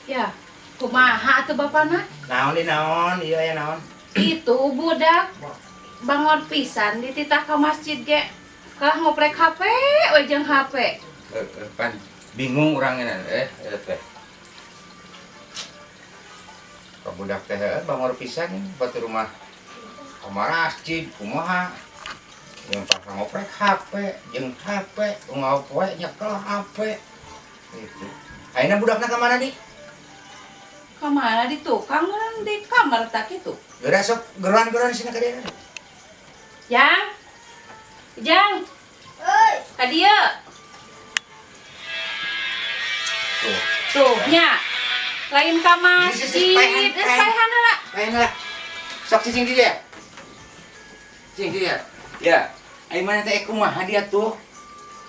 Ya, kumaha atuh bapana? Naon di naon, iya ya naon. Itu budak bangor pisan dititah ka masjid ge. Kalah ngoprek HP we jeung HP. Pan bingung urang ini teh. Ka budak teh bangor pisan batur rumah ka masjid kumaha. Yang pas ngoprek HP jeung HP unggal poe nyekel HP. Gitu. Ayeuna budakna ka mana di? Ka mana di tukang urang di kamar tak kitu. Geura sok geruan-geruan sini ka dieu. Jang. Jang. Euy, ka dieu. Tuh. Tuh nya. Lain ka masjid, paehan heula. Paehan heula. Sok cicing di dieu. Cicing di dieu. Ya, ai mana teh kumaha dia tuh?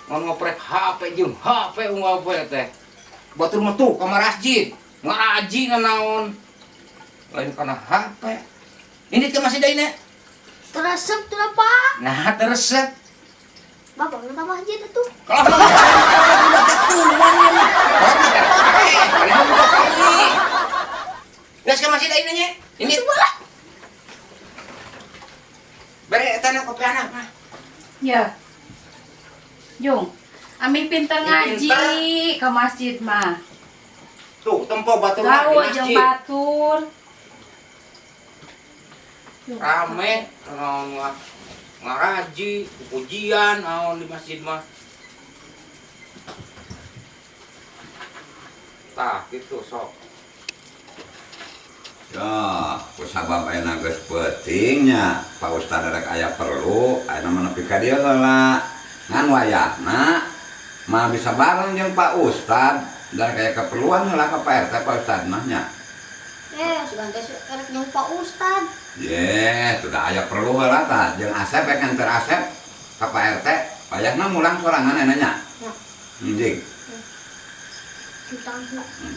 Ngoprek HP jeung HP unggal poe teh. Batur mah tuh ka masjid, ngaji nanaon. Lain kana HP. Ini ke masjid ayeuna. Teresep tuh Pak. Nah, teresep. Bapak ka masjid atuh. Kalau budak tuh Geus ka masjid ayeuna nya. Ini bola. Bere eta na kopi anak mah. Ya. Jung, ami pinter ngaji ke masjid mah. Tuh, tempo batur mah di masjid. Batur. Rame naon mah ngaraji, pujian naon di masjid mah. Tah gitu sok. Ya, kusabab ayeuna geus peuting nya, Pak Ustad rek aya perlu, ayeuna mah nepi ka dieu heula. Ngan wayahna mah bisa bareng jeung Pak Ustad, dan kaya keperluan heula ka Pak RT Pak Ustad mah nya. Sugan teh rek jeung Pak Ustad. Ye, sudah aya perlu heula tah jeung Asep rek nganter Asep ka Pak RT, wayahna mulang sorangan ayeuna nya. Ya. Anjing.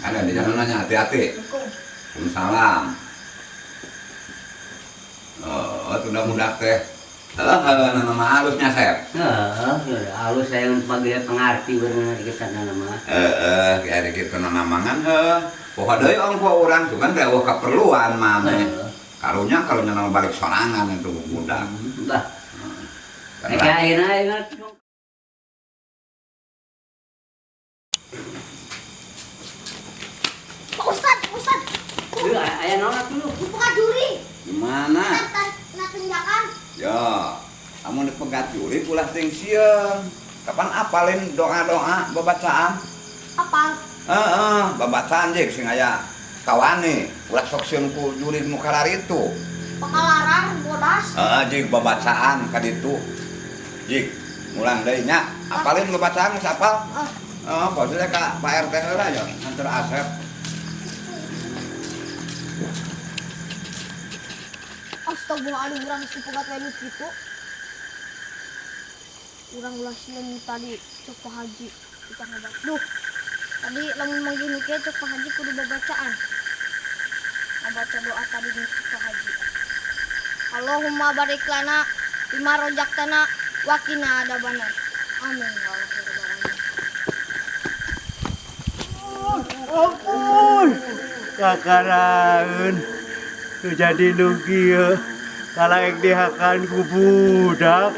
Ada di jalan nanya hati-hati. Waalaikumsalam. Oh, sudah mudah teh. Heeh, nama halusnya Sep. Heeh, halus saya panggil pengerti bener kita nama. Heeh, kayak kitu nanamangan heuh. Poho deui ongko urang sugan teh eueuh kaperluan maneh. Karunya karunya nama balik sorangan itu budak. Bah. Rek ayeuna ayeuna. Pak Ustad, Ustad. Aya naon atuh? Dipegat juri. Gimana? Na tinjakan. Ya, amun dipegat juri ulah sing sieun. Kapan apalin doa-doa babacaan? Apal. Heeh, babacaan jeung sing aya kawani, ulah sok sieun ku juri nu kararitu. Pakalaran bodas. Heeh, jeung babacaan ka ditu. Jik, mulang deui nya. Apalin babacaan geus apal? Heeh. Heeh, maksudnya ka Pak RT heula ya, nganter Asep. Astagfirullahaladzim, urang geus dipegat wae nu kitu. Urang ulah sieun tadi cek Pak Haji kita ngabaca. Duh. Tadi lamun manggih nu kieu cek Pak Haji kudu babacaan. Ngabaca doa tadi nu cek Pak Haji. Allahumma barik lana bima rojaktana wa qina adzabannar. Amin ya Allah ya rabbal alamin. Ampun. Kakaraeun. Nu jadi nu kieu kalaek dihakan ku budak.